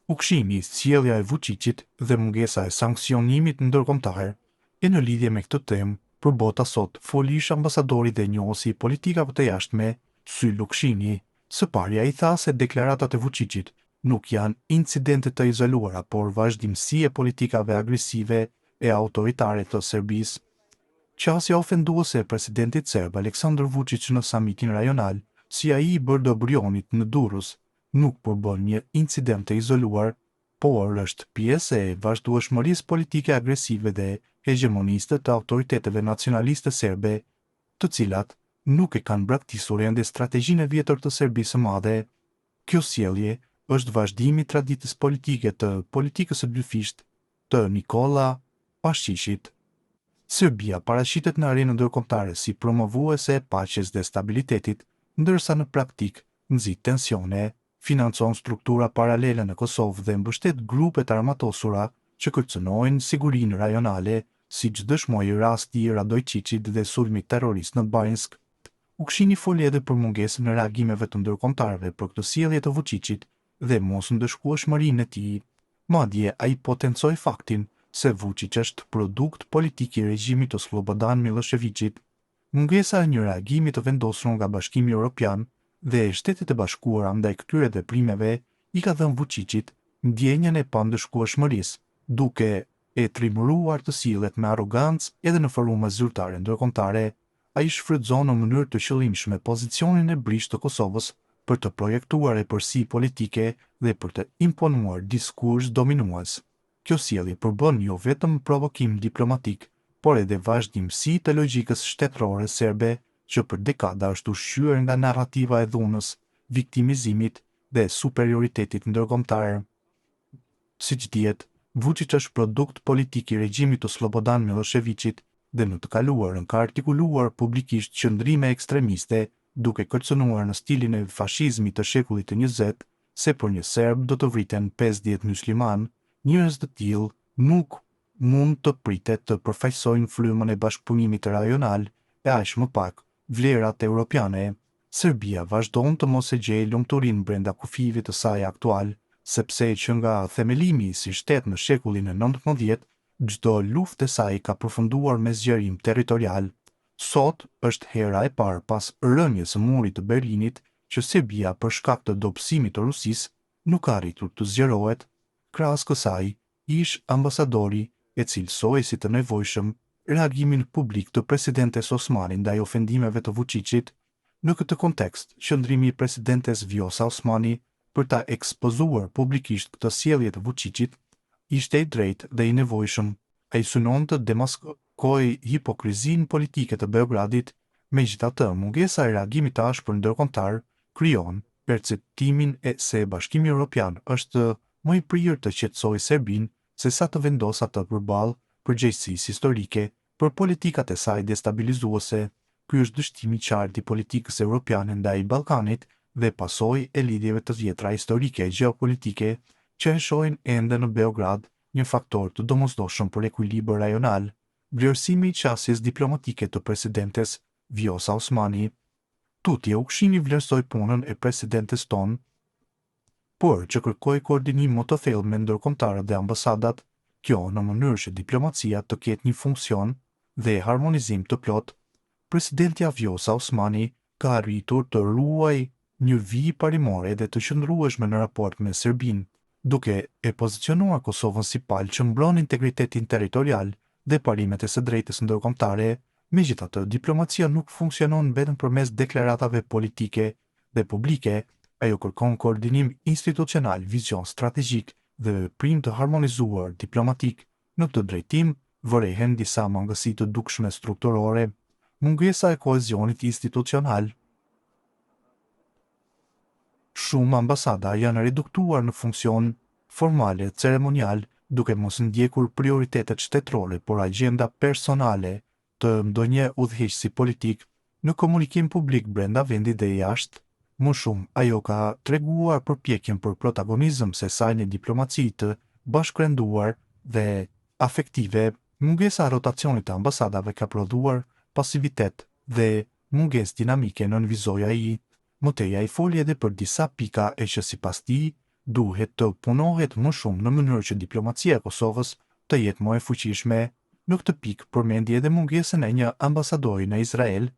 Ukshini, sjellja e Vuçiqit dhe mungesa e sanksionimit ndërkombëtar. E në lidhje me këtë temë, për Bota sot foli ish-ambasadori dhe njohësi i politikave të jashtme, Sylë Ukshini. Së pari ai tha se deklaratat e Vuçiqit nuk janë incidente të izoluara, por vazhdimësi e politikave agresive e autoritare të Serbisë. Qasja ofenduese e presidentit serb Aleksandër Vuçiq në samitin rajonal, si ai i Bërdo-Brionit në Durrës, nuk përbën një incident të izoluar, por është pjesë e vazhdueshmërisë politike agresive dhe hegjemoniste të autoriteteve nacionaliste serbe, të cilat nuk e kanë braktisur ende strategjinë e vjetër të Serbisë së Madhe. Kjo sjellje është vazhdim i traditës politike të politikës së dyfishtë të Nikolla Pashiqit. Serbia paraqitet në arenën ndërkombëtare si promovuese e paqes dhe stabilitetit, ndërsa në praktikë nxit tensione, financon struktura paralele në Kosovë dhe mbështet grupe të armatosura që kërcënojnë sigurinë rajonale, siç dëshmoi rasti i Radojçiqit dhe sulmit terrorist në Banjskë. Ukshini foli edhe për mungesën e reagimeve të ndërkombëtarëve për këtë sjellje të Vuçiqit dhe mosndëshkueshmërinë e tij. Madje, ai potencoi faktin se Vuçiq është produkt politik i regjimit të Sllobodan Millosheviqit. Mungesa e një reagimi të vendosur nga Bashkimi Europian dhe Shtetet e Bashkuara ndaj këtyre veprimeve i ka dhënë Vuçiqit ndjenjën e pandëshkueshmërisë, duke e trimëruar të sillet me arrogancë edhe në forume zyrtare ndërkombëtare. Ai shfrytëzon në mënyrë të qëllimshme pozicionin e brishtë të Kosovës për të projektuar epërsi politike dhe për të imponuar diskurs dominues. Kjo sjellje përbën jo vetëm provokim diplomatik, por edhe vazhdimësi të logjikës shtetërore serbe që për dekada është ushqyer nga narrativa e dhunës, viktimizimit dhe superioritetit ndërkombëtar. Siç dihet, Vuçiç është produkt politik i regjimit të Sllobodan Millosheviqit dhe në të kaluarën ka artikuluar publikisht qëndrime ekstremiste duke kërcënuar në stilin e fashizmit të shekullit të 20 se për një serb do të vriten 50 myslimanë, njerëz të tillë nuk mund të pritet të përfaqësojnë frymën e bashkëpunimit rajonal e aq më pak vlerat europiane. Serbia vazhdon të mos e gjejë lumturinë brenda kufijve të saj aktualë, sepse që nga themelimi si shtet në shekullin e 19, çdo luftë e saj ka përfunduar me zgjerim territorial. Sot është hera e parë pas rënies së Murit të Berlinit që Serbia për shkak të dobësimit të Rusisë nuk ka arritur të zgjerohet. Krahas kësaj, ish-ambasadori e cilësoi si të nevojshëm reagimin publik të presidentes Osmani ndaj ofendimeve të Vuçiqit. Në këtë kontekst, qëndrimi i presidentes Vjosa Osmani për ta ekspozuar publikisht këtë sjellje të Vuçiqit ishte i drejtë dhe i nevojshëm. Ai synon të demaskojë hipokrizinë politike të Beogradit. Megjithatë, mungesa e reagimit të ashpër ndërkombëtar krijon perceptimin e se Bashkimi Europian është më i prirë të qetësojë Serbinë sesa të vendosë atë përballë përgjegjësisë historike për politikat e saj destabilizuese. Ky është dështim i qartë i politikës europiane ndaj Ballkanit dhe pasojë e lidhjeve të vjetra historike e gjeopolitike që e shohin ende në Beograd një faktor të domosdoshëm për ekuilibër rajonal. Vlerësimi i qasjes diplomatike të presidentes Vjosa Osmani. Tutje, Ukshini vlerësoi punën e presidentes tonë, por që kërkoi koordinim më të thellë me ndërkombëtarët dhe ambasadat, kjo në mënyrë që diplomacia të ketë një funksion dhe harmonizim të plotë. Presidentja Vjosa Osmani ka arritur të ruajë një vijë parimore dhe të qëndrueshme në raport me Serbinë, duke e pozicionuar Kosovën si palë që mbron integritetin territorial dhe parimet e së drejtës ndërkombëtare. Megjithatë, diplomacia nuk funksionon vetëm përmes deklaratave politike dhe publike, ajo kërkon koordinim institucional, vizion strategjik dhe veprim të harmonizuar diplomatik. Në këtë drejtim, vërehen disa mangësi të dukshme strukturore, mungesa e kohezionit institucional. Shumë ambasada janë reduktuar në funksion formal e ceremonial, duke mos ndjekur prioritetet shtetërore, por agjenda personale të ndonjë udhëheqësi politik në komunikim publik brenda vendit dhe jashtë. Më shumë, ajo ka treguar përpjekjen për protagonizëm sesa një diplomaci të bashkërenduar dhe afektive. Mungesa e rotacionit të ambasadave ka prodhuar pasivitet dhe mungesë dinamike, nënvizoi ai. Më tej ai foli edhe për disa pika e që sipas tij Duhet të punohet më shumë në mënyrë që diplomacia e Kosovës të jetë më e fuqishme. Në këtë pikë përmendi edhe mungesën e një ambasadori në Izrael,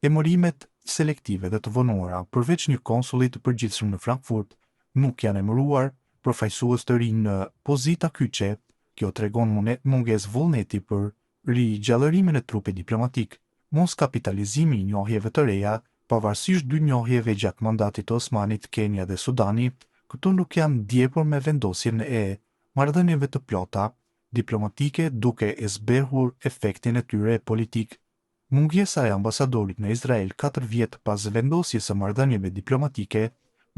emërimet selektive dhe të vonuara, përveç një konsulli të përgjithshëm në Frankfurt, nuk janë emëruar përfaqësues të rinj në pozita kyçe. Kjo tregon mungesë vullneti për rigjallërimin e trupit diplomatik, moskapitalizimi i njohjeve të reja, pavarësisht dy njohjeve gjatë mandatit të Osmanit, Kenia dhe Sudani, këto nuk janë ndjekur me vendosjen e marrëdhënieve të plota diplomatike duke e zbehur efektin e tyre politik. Mungesa e ambasadorit në Izrael katër vjet pas vendosjes së marrëdhënieve diplomatike,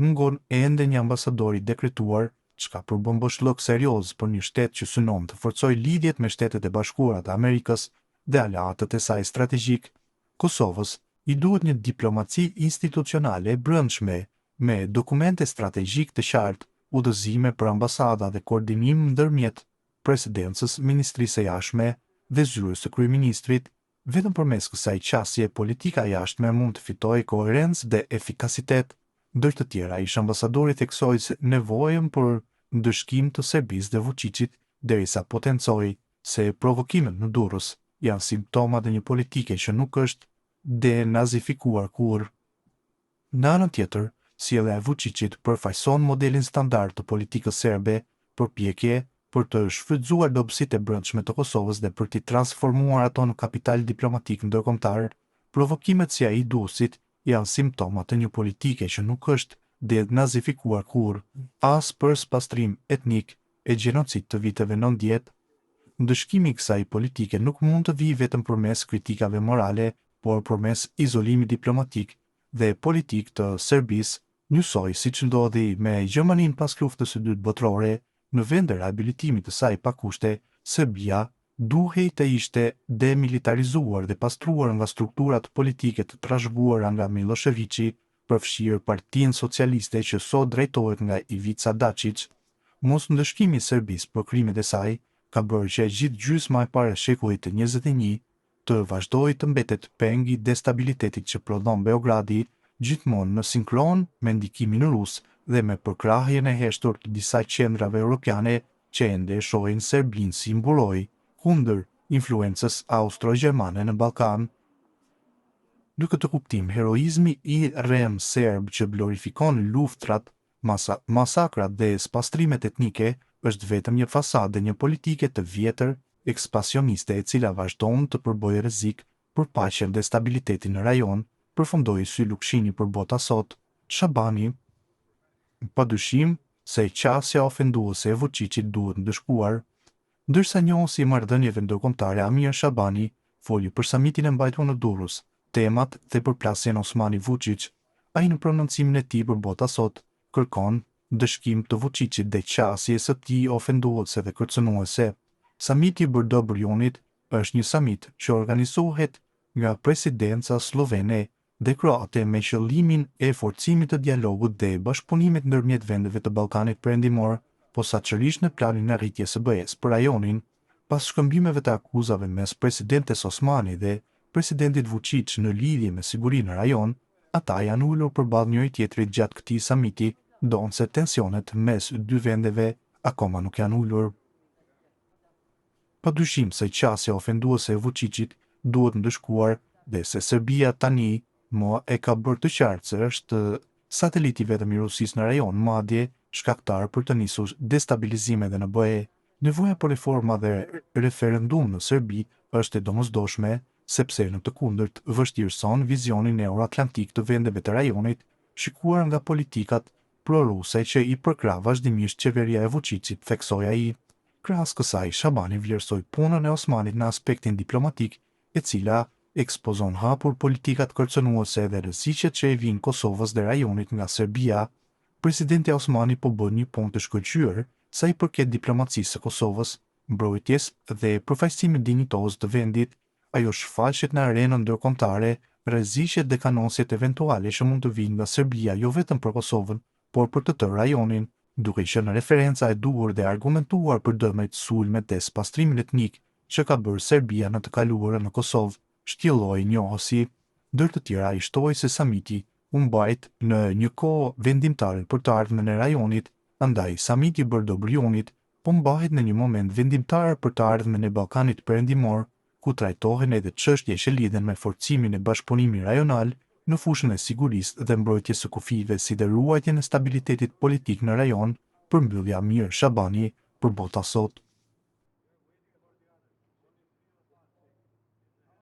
mungon ende një ambasador i dekretuar, çka përbën boshllëk serioz për një shtet që synon të forcojë lidhjet me Shtetet e Bashkuara të Amerikës dhe aleatët e saj strategjikë. Kosovës i duhet një diplomaci institucionale e brendshme, me dokumente strategjikë të qartë, udhëzime për ambasada dhe koordinim ndërmjet Presidencës, Ministrisë së Jashtme dhe Zyrës së Kryeministrit. Vetëm përmes kësaj qasje politika e jashtme mund të fitojë koherencë dhe efikasitet. Ndër të tjera, ish-ambasadori theksoi se nevojën për ndëshkim të Serbisë dhe Vuçiçit, derisa potencoi se provokimet në Durrës janë simptoma të një politike që nuk është denazifikuar kurrë. Në anën tjetër, sjellja e Vuçiçit përfaqëson modelin standard të politikës serbe, përpjekje për të shfrytëzuar dobësitë e brendshme të Kosovës dhe për t'i transformuar ato në kapital diplomatik ndërkombëtar. Provokimet si ai i Durrësit janë simptoma të një politike që nuk është denazifikuar kurrë, as për spastrim etnik e gjenocid të viteve 90. Ndëshkimi i kësaj politike nuk mund të vijë vetëm përmes kritikave morale, por përmes izolimit diplomatik dhe politik të Serbisë, njësoj siç ndodhi me Gjermaninë pas Luftës së Dytë Botërore, në vend të rehabilitimit të saj pa kushte, Serbia duhej të ishte demilitarizuar dhe pastruar nga strukturat politike të trashëguara nga Millosheviçi, përfshirë Partinë Socialiste që sot drejtohet nga Ivica Daçiç. Mosndëshkimi i Serbisë për krimet e saj ka bërë që e gjithë gjysma e parë e shekullit të 21 të vazhdojë të mbetet peng i destabilitetit që prodhon Beogradi, gjithmonë në sinkron me ndikimin rus dhe me përkrahjen e heshtur të disa qendrave europiane që ende e shohin Serbinë si mburojë kundër influencës austro-gjermane në Ballkan. Në këtë kuptim, heroizmi i rremë serb që glorifikon luftrat, masa, masakrat dhe spastrimet etnike është vetëm një fasadë e një politike të vjetër ekspansioniste e cila vazhdon të përbëjë rrezik për paqen dhe stabilitetin në rajon, përfundoi Sylukshini për Bota Sot. Shabani, pa dyshim se qasja ofenduese e Vuçiçit duhet ndëshkuar. Ndërsa njohësi i marrëdhënieve ndërkombëtare Amir Shabani foli për samitin e mbajtur në Durrës, temat dhe përplasjen Osmani-Vuçiç, ai në prononcimin e tij për Bota Sot kërkon ndëshkim të Vuçiçit dhe qasjes së tij ofenduese dhe kërcënuese. Samiti i Brdo-Brionit është një samit që organizohet nga presidenca sllovene dhe kroate me qëllimin e forcimit të dialogut dhe bashkëpunimit ndërmjet vendeve të Ballkanit Perëndimor, posaçërisht në planin e rritjes së BE-së për rajonin. Pas shkëmbimeve të akuzave mes presidentes Osmani dhe presidentit Vuçiç në lidhje me sigurinë në rajon, ata janë ulur përballë njëri-tjetrit gjatë këtij samiti, ndonëse tensionet mes dy vendeve akoma nuk janë ulur. Pa dyshim se qasja ofenduese e Vuçiçit duhet ndëshkuar dhe se Serbia tani më e ka bërë të qartë se është sateliti i vetëm i Rusisë në rajon, madje shkaktar për të nisur destabilizim edhe në BE. Nevoja për reforma dhe referendum në Serbi është e domosdoshme, sepse në të kundërt vështirëson vizionin euroatlantik të vendeve të rajonit, shikuar nga politikat proruse që i përkrah vazhdimisht qeveria e Vuçiçit, theksoi ai. Krahas kësaj, Shabani vlerësoi punën e Osmanit në aspektin diplomatik, e cila ekspozon hapur politikat kërcënuese dhe rreziqet që i vijnë Kosovës dhe rajonit nga Serbia. Presidentja Osmani po bën një punë të shkëlqyer sa i përket diplomacisë së Kosovës, mbrojtjes dhe përfaqësimit dinjitoz të vendit. Ajo shfaqet në arenën ndërkombëtare rreziqet dhe kanosjet eventuale që mund të vijnë nga Serbia jo vetëm për Kosovën, por për të tërë rajonin, duke qenë referenca e duhur dhe argumentuar për dëmet, sulmet dhe spastrimin etnik që ka bërë Serbia në të kaluarën në Kosovë, shtjelloi njohësi. Ndër të tjera ai shtoi se samiti u mbajt në një kohë vendimtare për të ardhmen e rajonit. Andaj, Samiti i Bërdo-Brionit po mbahet në një moment vendimtar për të ardhmen e Ballkanit Perëndimor, ku trajtohen edhe çështje që lidhen me forcimin e bashkëpunimi rajonal në fushën e sigurisë dhe mbrojtjes së kufijve si dhe ruajtjen e stabilitetit politik në rajon, përmbyllja Amir Shabani për Bota sot.